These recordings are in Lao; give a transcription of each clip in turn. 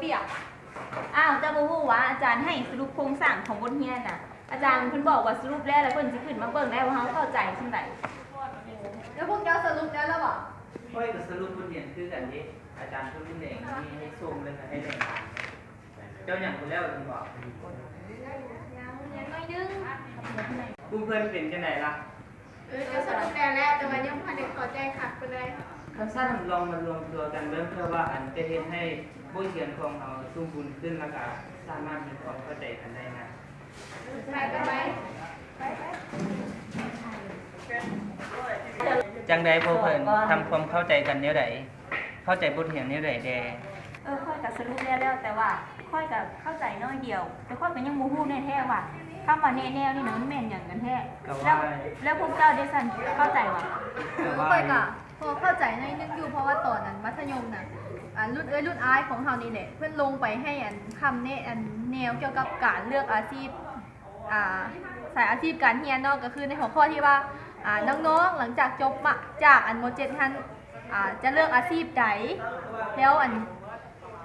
ປຽກ. ອ້າວ ເຈົ້າບໍ່ຮູ້ວ່າອາຈານໃຫ້ສະຫຼຸບໂຄງສ້າງຂອງບົດຮຽນນະ? ອາຈານເພິ່ນບອກວ່າສະຫຼຸບແລ້ວ ແລ້ວເພິ່ນຊິຂຶ້ນມາເບິ່ງແລ້ວວ່າເຮົາເຂົ້າໃຈສ່ຳໃດ. ແລ້ວພວກເຈົ້າສະຫຼຸບແລ້ວລະຫວາ? ຂ້ອຍກໍສະຫຼຸບບົດຮຽນຄືກັນເດ້. ອາຈານເພິ່ນແຫຼງມີໃຫ້ຊົມ ແລ້ວກໍໃຫ້ແບ່ງປັນ. ເຈົ້າຫຍັງບໍ່ແລ້ວແມ່ນບໍ່? ຍັງ ຍັງໜ້ອຍໜຶ່ງ. ກຸ່ມເພື່ອນເປັນຈັ່ງໃດລະ? ເອີ ກໍສະຫຼຸບແລ້ວແຫຼະ ແຕ່ວ່າຍັງບໍ່ທັນໄດ້ເຂົ້າໃຈຄັກປານໃດ. ຄັນຊັ້ນລອງມາລວມຕົວກັນເບິ່ງ ເພື່ອວ່າອັນຈະເຮັດໃຫ້ບົດຮຽນຂອງເຮົາສົມບູນຂຶ້ນ ແລ້ວກໍສາມາດມີຄວາມເຂົ້າໃຈກັນໄດ້ນະ. ໄປ ໄປ ໄປ ໄປ. ຈັ່ງໃດພວກເພິ່ນທຳຄວາມເຂົ້າໃຈກັນແນວໃດ? ເຂົ້າໃຈບົດຮຽນແນວໃດແດ່? ເອີ ຂ້ອຍກໍສະຫຼຸບແລ້ວແລ້ວ ແຕ່ວ່າຂ້ອຍກໍເຂົ້າໃຈໜ້ອຍດຽວ ແຕ່ຂ້ອຍກໍຍັງບໍ່ຮູ້ແນ່ແທ້ວ່າຄຳວ່າແນແນວນີ້ນະ ມັນແມ່ນຫຍັງກັນແທ້? ແລ້ວ ແລ້ວພວກເຈົ້າເດຊັ້ນ ເຂົ້າໃຈຫວາ? ຂ້ອຍກໍພໍເຂົ້າໃຈໜ້ອຍໜຶ່ງຢູ່ ເພາະວ່າຕອນນັ້ນມັດທະຍົມນະ ອາ ລຸ້ນເອື້ອຍລຸ້ນອ້າຍຂອງເຮົານີ້ແຫຼະ ເພິ່ນລົງໄປໃຫ້ອັນຄຳແນ ອັນແນວກ່ຽວກັບການເລືອກອາຊີບ ອ່າ ສາຍອາຊີບການຮຽນເນາະ ກໍຄືໃນຫົວຂໍ້ທີ່ວ່າ ອ່າ ນ້ອງໆ ຫຼັງຈາກຈົບມາຈາກອັນ ມໍເຈັດຫັ້ນ ອ່າ ຈະເລືອກອາຊີບໃດ ແລ້ວອັນ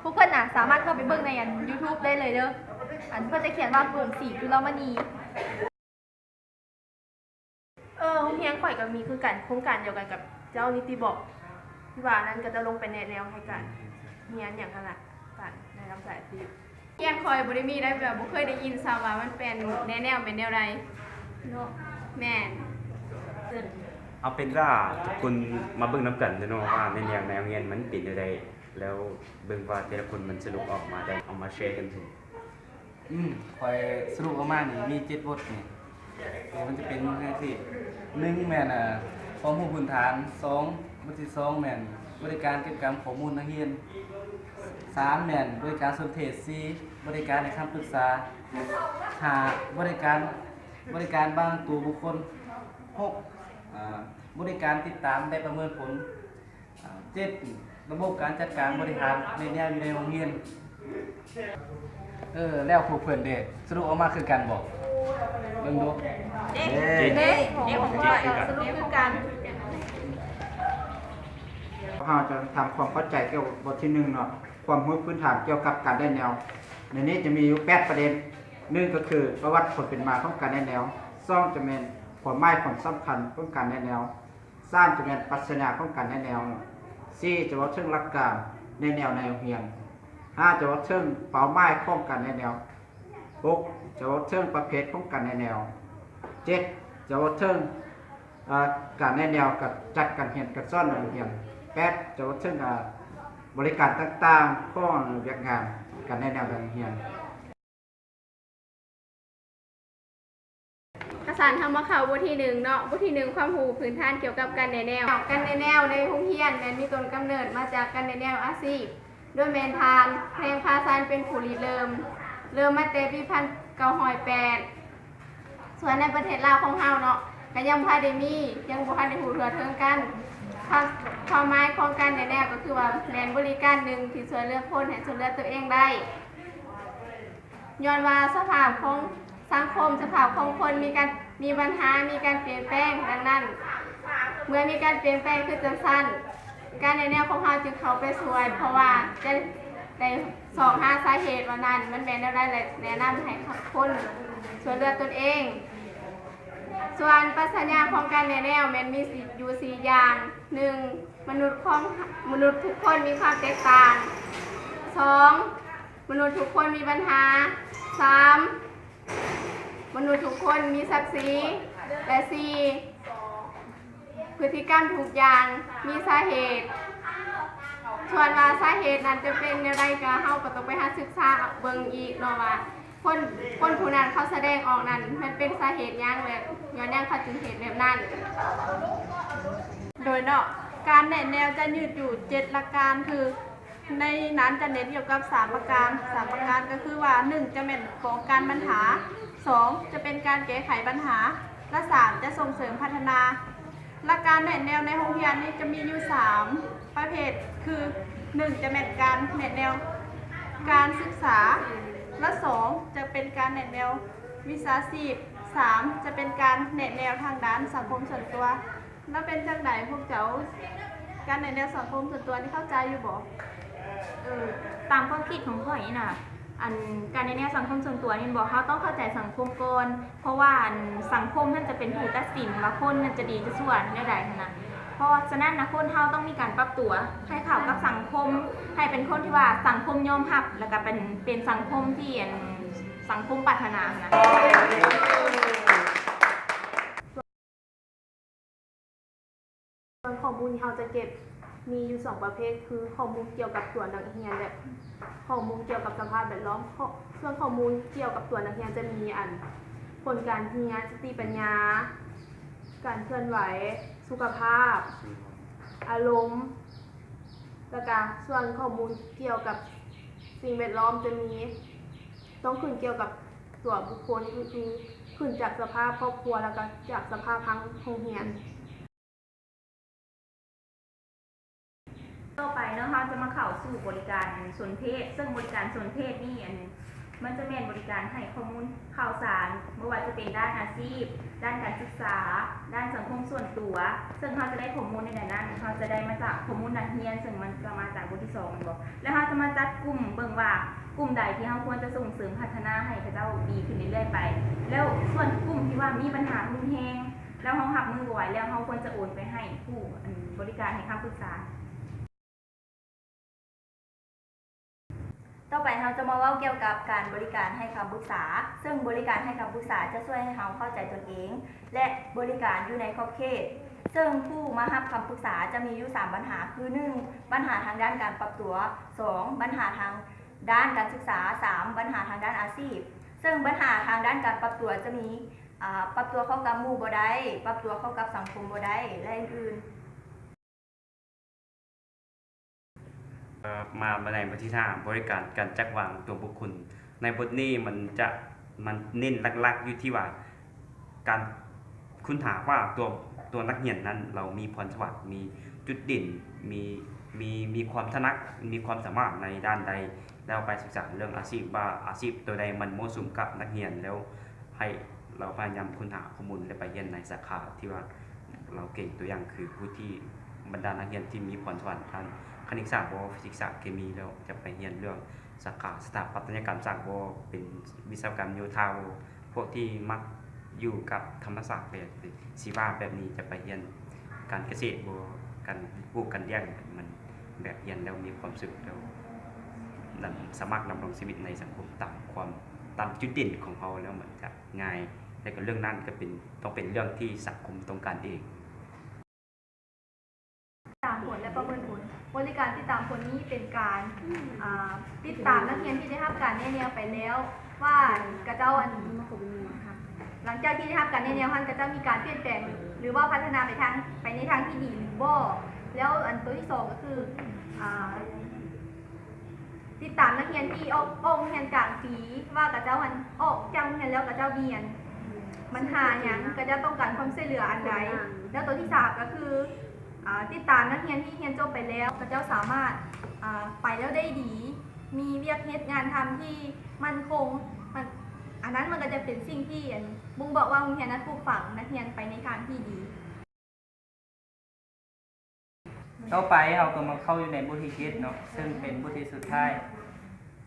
ພວກເພິ່ນນະສາມາດເຂົ້າໄປເບິ່ງໃນອັນ YouTube ໄດ້ເລີຍເດີ ອັນເພິ່ນຈະຂຽນວ່າ ກຸງສີຈຸລະມະນີ. ເອີ ໂຮງຮຽນຂ້ອຍກໍມີຄືກັນ ໂຄງການດຽວກັນກັບເຈົ້ານີ້ຕິເບາະ ທີ່ວ່ານັ້ນ ເຂົາເຈົ້າລົງໄປແນແນວໃຫ້ການຮຽນຫຍັງຫັ້ນລະ ການແນະນຳສາຍອາຊີບ. ຮຽນຂ້ອຍບໍ່ໄດ້ມີໄດ໋ ແບບບໍ່ເຄີຍໄດ້ຍິນຊ້ຳວ່າມັນເປັນແນແນວແມ່ນແນວໃດເນາະ. ແມ່ນ. ເອົາເປັນວ່າທຸກຄົນມາເບິ່ງນຳກັນເດີເນາະ ວ່າແນແນວໃນໂຮງຮຽນມັນເປັນແນວໃດ ແລ້ວເບິ່ງວ່າແຕ່ລະຄົນມັນສະຫຼຸບອອກມາໄດ້ ເອົາມາແຊກັນເຖິງ. ອືມ ຂ້ອຍສະຫຼຸບອອກມານີ້ມີເຈັດບົດນີ້ ມັນຈະເປັນຈັ່ງຊີ້ ໜຶ່ງແມ່ນ ອາ ຄວາມຮູ້ພື້ນຖານ, ສອງ ບົດທີສອງແມ່ນບໍລິການເກັບກຳຂໍ້ມູນນັກຮຽນ, ສາມແມ່ນບໍລິການສົນເທດ, ສີ່ ບໍລິການໃຫ້ຄຳປຶກສາ, ຫ້າ ບໍລິການ ບໍລິການບາງຕົວບຸກຄົນ, ຫົກ ອາ ບໍລິການຕິດຕາມ ແລະ ປະເມີນຜົນ. ເຈັດ ລະບົບການຈັດການບໍລິຫານແນແນວຢູ່ໃນໂຮງຮຽນ. ເອີ ແລ້ວພວກເພິ່ນເດ ສະຫຼຸບອອກມາຄືກັນບໍ່? ເບິ່ງດູ. ເດ້ ເດ້ ເດ້ ຂອງຂ້ອຍສະຫຼຸບຄືກັນ. ເຮົາຈະທຳຄວາມເຂົ້າໃຈກ່ຽວກັບບົດທີໜຶ່ງເນາະ ຄວາມຮູ້ພື້ນຖານກ່ຽວກັບການແນແນວ. ໃນນີ້ຈະມີຢູ່ແປດປະເດັນ. ໜຶ່ງ ກໍຄືປະຫວັດຄວາມເປັນມາຂອງການແນແນວ. ສອງ ຈະແມ່ນຄວາມໝາຍຄວາມສຳຄັນຂອງການແນແນວ. ສາມ ຈະແມ່ນປັດຊະຍາຂອງການແນແນວ. ສີ່ ຈະເວົ້າເຖິງຫຼັກການແນແນວໃນໂຮງຮຽນ. ຫ້າ ຈະເວົ້າເຖິງເປົ້າໝາຍຂອງການແນແນວ. ຫົກ ຈະເວົ້າເຖິງປະເພດຂອງການແນແນວ. ເຈັດ ຈະເວົ້າເຖິງ ອາ ການແນແນວການຈັດການຮຽນການສອນໃນໂຮງຮຽນ. ແປດ ຈະເວົ້າເຖິງ ອາ ບໍລິການຕ່າງໆຂອງວຽກງານການແນແນວໃນໂຮງຮຽນ. ກະຊັ້ນ ເຮົາມາເຂົ້າບົດທີໜຶ່ງເນາະ. ບົດທີໜຶ່ງ ຄວາມຮູ້ພື້ນຖານກ່ຽວກັບການແນແນວ. ການແນແນວໃນໂຮງຮຽນແມ່ນມີຕົ້ນກຳເນີດມາຈາກການແນແນວອາຊີບ ໂດຍແມ່ນທ່ານ ແພງ ພາສັນ ເປັນຜູ້ລິເລີ່ມ, ເລີ່ມມາແຕ່ປີພັນເກົ້າຮ້ອຍແປດ. ສ່ວນໃນປະເທດລາວຂອງເຮົາເນາະ ກະຍັງບໍ່ທັນໄດ້ມີ, ຍັງບໍ່ທັນໄດ້ຮູ້ທົ່ວເຖິງກັນ. ຄວາມ ຄວາມໝາຍຂອງການແນແນວ ກໍຄືວ່າແມ່ນບໍລິການໜຶ່ງທີ່ຊ່ວຍເຫຼືອຄົນໃຫ້ຊ່ວຍເຫຼືອຕົວເອງໄດ້. ຍ້ອນວ່າສະພາບຂອງສັງຄົມ, ສະພາບຂອງຄົນມີການ ມີບັນຫາ, ມີການປ່ຽນແປງ. ດັ່ງນັ້ນ ເມື່ອມີການປ່ຽນແປງຄືຈັ່ງຊັ້ນ, ການແນແນວຂອງເຮົາຈຶ່ງເຂົ້າໄປຊ່ວຍ, ເພາະວ່າຈະໄດ້ຊອກຫາສາເຫດວ່ານັ້ນມັນແມ່ນແນວໃດ ແລະ ແນະນຳໃຫ້ຄົນຊ່ວຍເຫຼືອຕົນເອງ. ສ່ວນປັດຊະຍາຂອງການແນແນວແມ່ນມີຢູ່ສີ່ຢ່າງ. ໜຶ່ງ ມະນຸດຂອງ ມະນຸດທຸກຄົນມີຄວາມແຕກຕ່າງ. ສອງ ມະນຸດທຸກຄົນມີບັນຫາ. ສາມ ມະນຸດທຸກຄົນມີສັກສີ. ແລະ ສີ່ ພຶດຕິກຳທຸກຢ່າງມີສາເຫດ. ສ່ວນວ່າສາເຫດນັ້ນຈະເປັນແນວໃດ ກະເຮົາກໍຕ້ອງໄປຫາສຶກສາເບິ່ງອີກເນາະວ່າ ຄົນ ຄົນຜູ້ນັ້ນເຂົາສະແດງອອກນັ້ນ ມັນເປັນສາເຫດຫຍັງ ແລະ ຍ້ອນຫຍັງເຂົາຈຶ່ງເຮັດແບບນັ້ນ. ໂດຍເນາະ ການແນະແນວຈະຍືດຢູ່ເຈັດຫຼັກການ ຄື ໃນນັ້ນຈະເນັ້ນກ່ຽວກັບສາມປະການ. ສາມປະການກໍຄືວ່າ ໜຶ່ງ ຈະແມ່ນປ້ອງກັນບັນຫາ, ສອງ ຈະເປັນການແກ້ໄຂບັນຫາ ແລະ ສາມ ຈະສົ່ງເສີມພັດທະນາ. ຫຼັກການແນະແນວໃນໂຮງຮຽນນີ້ຈະມີຢູ່ສາມປະເພດ ຄື ໜຶ່ງ ຈະແມ່ນການແນະແນວການສຶກສາ, ແລະ ສອງ ຈະເປັນການແນະແນວວິຊາຊີບ, ສາມ ຈະເປັນການແນະແນວທາງດ້ານສັງຄົມສ່ວນຕົວ. ແລ້ວເປັນຈັ່ງໃດພວກເຈົ້າ ການແນະແນວສັງຄົມສ່ວນຕົວນີ້ເຂົ້າໃຈຢູ່ບໍ່? ເອີ ຕາມຄວາມຄິດຂອງຂ້ອຍນີ້ນະ ອັນ ການແນະແນວສັງຄົມສ່ວນຕົວນີ້ແມ່ນບໍ່ ເຮົາຕ້ອງເຂົ້າໃຈສັງຄົມກ່ອນ ເພາະວ່າ ອັນ ສັງຄົມຫັ້ນຈະເປັນຜູ້ຕັດສິນວ່າຄົນນັ້ນຈະດີຈະຊົ່ວແນວໃດຫັ້ນນະ. ເພາະສະນັ້ນນະ ຄົນເຮົາຕ້ອງມີການປັບຕົວໃຫ້ເຂົ້າກັບສັງຄົມ ໃຫ້ເປັນຄົນທີ່ວ່າສັງຄົມຍອມຮັບ ແລ້ວກະເປັນ ເປັນສັງຄົມທີ່ ອັນ ສັງຄົມປາດຖະໜາຫັ້ນນະ. ສ່ວນຂໍ້ມູນທີ່ເຮົາຈະເກັບມີຢູ່ສອງປະເພດ ຄືຂໍ້ມູນກ່ຽວກັບຕົວນັກຮຽນ ແລະ ຂໍ້ມູນກ່ຽວກັບສະພາບແວດລ້ອມ. ຂໍ້ ສ່ວນຂໍ້ມູນກ່ຽວກັບຕົວນັກຮຽນຈະມີ ອັນ ຜົນການຮຽນ, ສະຕິປັນຍາ, ການເຄື່ອນໄຫວ, ສຸຂະພາບ, ອາລົມ ແລ້ວກະສ່ວນຂໍ້ມູນກ່ຽວກັບສິ່ງແວດລ້ອມຈະມີ ຕ້ອງຂຶ້ນກ່ຽວກັບຕົວບຸກຄົນ ຄື ຄືຂຶ້ນຈາກສະພາບຄອບຄົວ ແລ້ວກະຈາກສະພາບທາງໂຮງຮຽນ. ຕໍ່ໄປເນາະ ເຮົາຈະມາເຂົ້າສູ່ບໍລິການສົນເທດ ເຊິ່ງບໍລິການສົນເທດນີ້ ອັນ ມັນຈະແມ່ນບໍລິການໃຫ້ຂໍ້ມູນຂ່າວສານ ບໍ່ວ່າຈະເປັນດ້ານອາຊີບ, ດ້ານການສຶກສາ, ດ້ານສັງຄົມສ່ວນຕົວ ເຊິ່ງເຮົາຈະໄດ້ຂໍ້ມູນໃນດ້ານນັ້ນ ເຮົາຈະໄດ້ມາຈາກຂໍ້ມູນນັກຮຽນ ເຊິ່ງມັນຈະມາຈາກບົດທີສອງແມ່ນບໍ່? ແລ້ວເຮົາຈະມາຈັດກຸ່ມເບິ່ງວ່າ ກຸ່ມໃດທີ່ເຮົາຄວນຈະສົ່ງເສີມພັດທະນາໃຫ້ເຂົາເຈົ້າດີຂຶ້ນເລື້ອຍໆໄປ. ແລ້ວສ່ວນກຸ່ມທີ່ວ່າມີບັນຫາຮຸນແຮງ ແລ້ວເຮົາຮັບມືບໍ່ໄຫວ ແລ້ວເຮົາຄວນຈະໂອນໄປໃຫ້ຜູ້ ອັນ ບໍລິການໃຫ້ຄຳປຶກສາ. ຕໍ່ໄປເຮົາຈະມາເວົ້າກ່ຽວກັບການບໍລິການໃຫ້ຄຳປຶກສາ ເຊິ່ງບໍລິການໃຫ້ຄຳປຶກສາຈະຊ່ວຍໃຫ້ເຮົາເຂົ້າໃຈຕົນເອງ ແລະ ບໍລິການຢູ່ໃນຂອບເຂດ ເຊິ່ງຜູ້ມາຮັບຄຳປຶກສາຈະມີຢູ່ສາມບັນຫາ ຄື ໜຶ່ງ ບັນຫາທາງດ້ານການປັບຕົວ, ສອງ ບັນຫາທາງດ້ານການສຶກສາ, ສາມ ບັນຫາທາງດ້ານອາຊີບ. ເຊິ່ງບັນຫາທາງດ້ານການປັບຕົວຈະມີ ອາ ປັບຕົວເຂົ້າກັບໝູ່ບໍ່ໄດ້, ປັບຕົວເຂົ້າກັບສັງຄົມບໍ່ໄດ້ ແລະ ອື່ນໆ. ເອີ ມາໃນບົດທີຫ້າ ບໍລິການການຈັດວາງຕົວບຸກຄົນ. ໃນບົດນີ້ມັນຈະ ມັນເນັ້ນຫຼັກໆຢູ່ທີ່ວ່າ ການຄົ້ນຫາວ່າຕົວ ຕົວນັກຮຽນນັ້ນລາວມີພອນສະຫວັນ, ມີຈຸດເດັ່ນ, ມີ ມີ ມີຄວາມຖະໜັດ, ມີຄວາມສາມາດໃນດ້ານໃດ, ແລ້ວໄປສຶກສາເລື່ອງອາຊີບວ່າອາຊີບຕົວໃດມັນເໝາະສົມກັບນັກຮຽນ, ແລ້ວໃຫ້ລາວພະຍາຍາມຄົ້ນຫາຂໍ້ມູນ ແລະ ໄປຮຽນໃນສາຂາທີ່ວ່າລາວເກັ່ງ. ຕົວຢ່າງຄືຜູ້ທີ່ ບັນດານັກຮຽນທີ່ມີພອນສະຫວັນທາງຄະນິດສາບໍ, ຟີຊິກສາ, ເຄມີ ແລ້ວຈະໄປຮຽນເລື່ອງສາຂາສະຖາປັດຕະຍະກຳສ້າງບໍ, ເປັນວິສະວະກຳໂຍທາບໍ, ພວກທີ່ມັກຢູ່ກັບທຳມະຊາດແບບຊີວະແບບນີ້ຈະໄປຮຽນການກະເສດບໍ, ການປູກການລ້ຽງ, ມັນແບບຮຽນແລ້ວມີຄວາມສຸກ ແລ້ວນຳ ສາມາດດຳລົງຊີວິດໃນສັງຄົມຕາມຄວາມ ຕາມຈຸດເດັ່ນຂອງເຮົາແລ້ວມັນຈະງ່າຍ ແລະ ກະເລື່ອງນັ້ນກະເປັນ ຕ້ອງເປັນເລື່ອງທີ່ສັງຄົມຕ້ອງການເອງ. ຕິດຕາມຜົນ ແລະ ປະເມີນຜົນ. ບໍລິການຕິດຕາມຜົນນີ້ເປັນການ ອ່າ ຕິດຕາມນັກຮຽນທີ່ໄດ້ຮັບການແນະແນວໄປແລ້ວ ວ່າເຂົາເຈົ້າ ອັນ ຫຼັງຈາກທີ່ໄດ້ຮັບການແນະແນວຫັ້ນ ເຂົາເຈົ້າມີການປ່ຽນແປງ ຫຼື ວ່າພັດທະນາໄປທາງ ໄປໃນທາງທີ່ດີຫຼືບໍ່. ແລ້ວ ອັນ ໂຕທີສອງກະຄື ອ່າ ຕິດຕາມນັກຮຽນທີ່ອອກ ອອກໂຮງຮຽນກາງປີ ວ່າເຂົາເຈົ້າຫັ້ນອອກຈາກໂຮງຮຽນແລ້ວ ເຂົາເຈົ້າມີ ອັນ ບັນຫາຫຍັງ, ເຂົາເຈົ້າຕ້ອງການຄວາມຊ່ວຍເຫຼືອອັນໃດ. ແລ້ວໂຕທີສາມກະຄື ອ່າ ຕິດຕາມນັກຮຽນທີ່ຮຽນຈົບໄປແລ້ວ ເຂົາເຈົ້າສາມາດ ອ່າ ໄປແລ້ວໄດ້ດີ, ມີວຽກເຮັດງານທຳທີ່ໝັ້ນຄົງ. ມັນ ອັນນັ້ນມັນກະຈະເປັນສິ່ງທີ່ ອັນ ບົ່ງບອກວ່າໂຮງຮຽນນັ້ນປູກຝັງນັກຮຽນໄປໃນທາງທີ່ດີ. ຕໍ່ໄປເຮົາກະມາເຂົ້າຢູ່ໃນບົດທີເຈັດເນາະ ເຊິ່ງເປັນບົດທີສຸດທ້າຍ.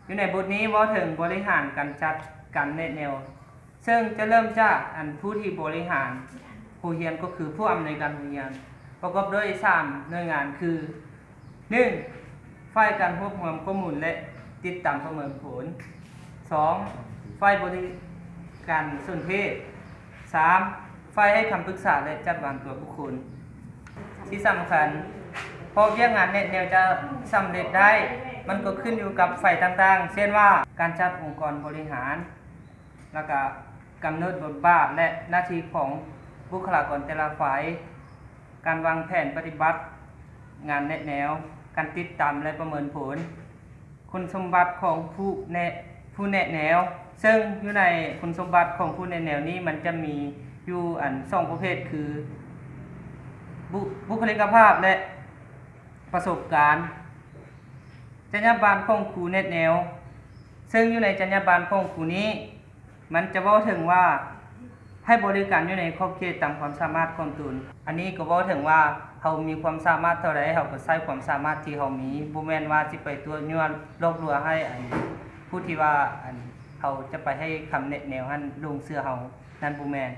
ຢູ່ໃນບົດນີ້ເວົ້າເຖິງບໍລິຫານການຈັດການແນະແນວ ເຊິ່ງຈະເລີ່ມຈາກ ອັນ ຜູ້ທີ່ບໍລິຫານໂຮງຮຽນ ກະຄືຜູ້ອຳນວຍການໂຮງຮຽນ ປະກອບດ້ວຍສາມໜ່ວຍງານຄື ໜຶ່ງ ຝ່າຍການຮວບຮວມຂໍ້ມູນ ແລະ ຕິດຕາມປະເມີນຜົນ, ສອງ ຝ່າຍບໍລິການສົນເທດ, ສາມ ຝ່າຍໃຫ້ຄຳປຶກສາ ແລະ ຈັດວາງຕົວບຸກຄົນ. ທີ່ສຳຄັນ ເພາະວຽກງານແນະແນວຈະສຳເລັດໄດ້ ມັນກະຂຶ້ນຢູ່ກັບຝ່າຍຕ່າງໆ ເຊັ່ນວ່າ ການຈັດອົງກອນບໍລິຫານ ແລ້ວກະກຳນົດບົດບາດ ແລະ ໜ້າທີ່ຂອງບຸກຄະລາກອນແຕ່ລະຝ່າຍ, ການວາງແຜນປະຕິບັດງານແນະແນວ, ການຕິດຕາມ ແລະ ປະເມີນຜົນ, ຄຸນສົມບັດຂອງຜູ້ແນະ ຜູ້ແນະແນວ, ເຊິ່ງຢູ່ໃນຄຸນສົມບັດຂອງຜູ້ແນະແນວນີ້ ມັນຈະມີຢູ່ ອັນ ສອງປະເພດຄື ບຸ ບຸກຄະລິກກະພາບ ແລະ ປະສົບການ. ຈັນຍາບັນຂອງຄູແນະແນວ ເຊິ່ງຢູ່ໃນຈັນຍາບັນຂອງຄູນີ້ ມັນຈະເວົ້າເຖິງວ່າ ໃຫ້ບໍລິການຢູ່ໃນຂອບເຂດຕາມຄວາມສາມາດຂອງຕົນ. ອັນນີ້ກໍເວົ້າເຖິງວ່າເຮົາມີຄວາມສາມາດເທົ່າໃດ ເຮົາກໍໃຊ້ຄວາມສາມາດທີ່ເຮົາມີ, ບໍ່ແມ່ນວ່າຊິໄປຕົວະຍົວະຫຼອກລວງໃຫ້ອັນຜູ້ທີ່ວ່າອັນເຮົາຈະໄປໃຫ້ຄຳແນະແນວຫັ້ນຫຼົງເຊື່ອເຮົາ, ນັ້ນບໍ່ແມ່ນ.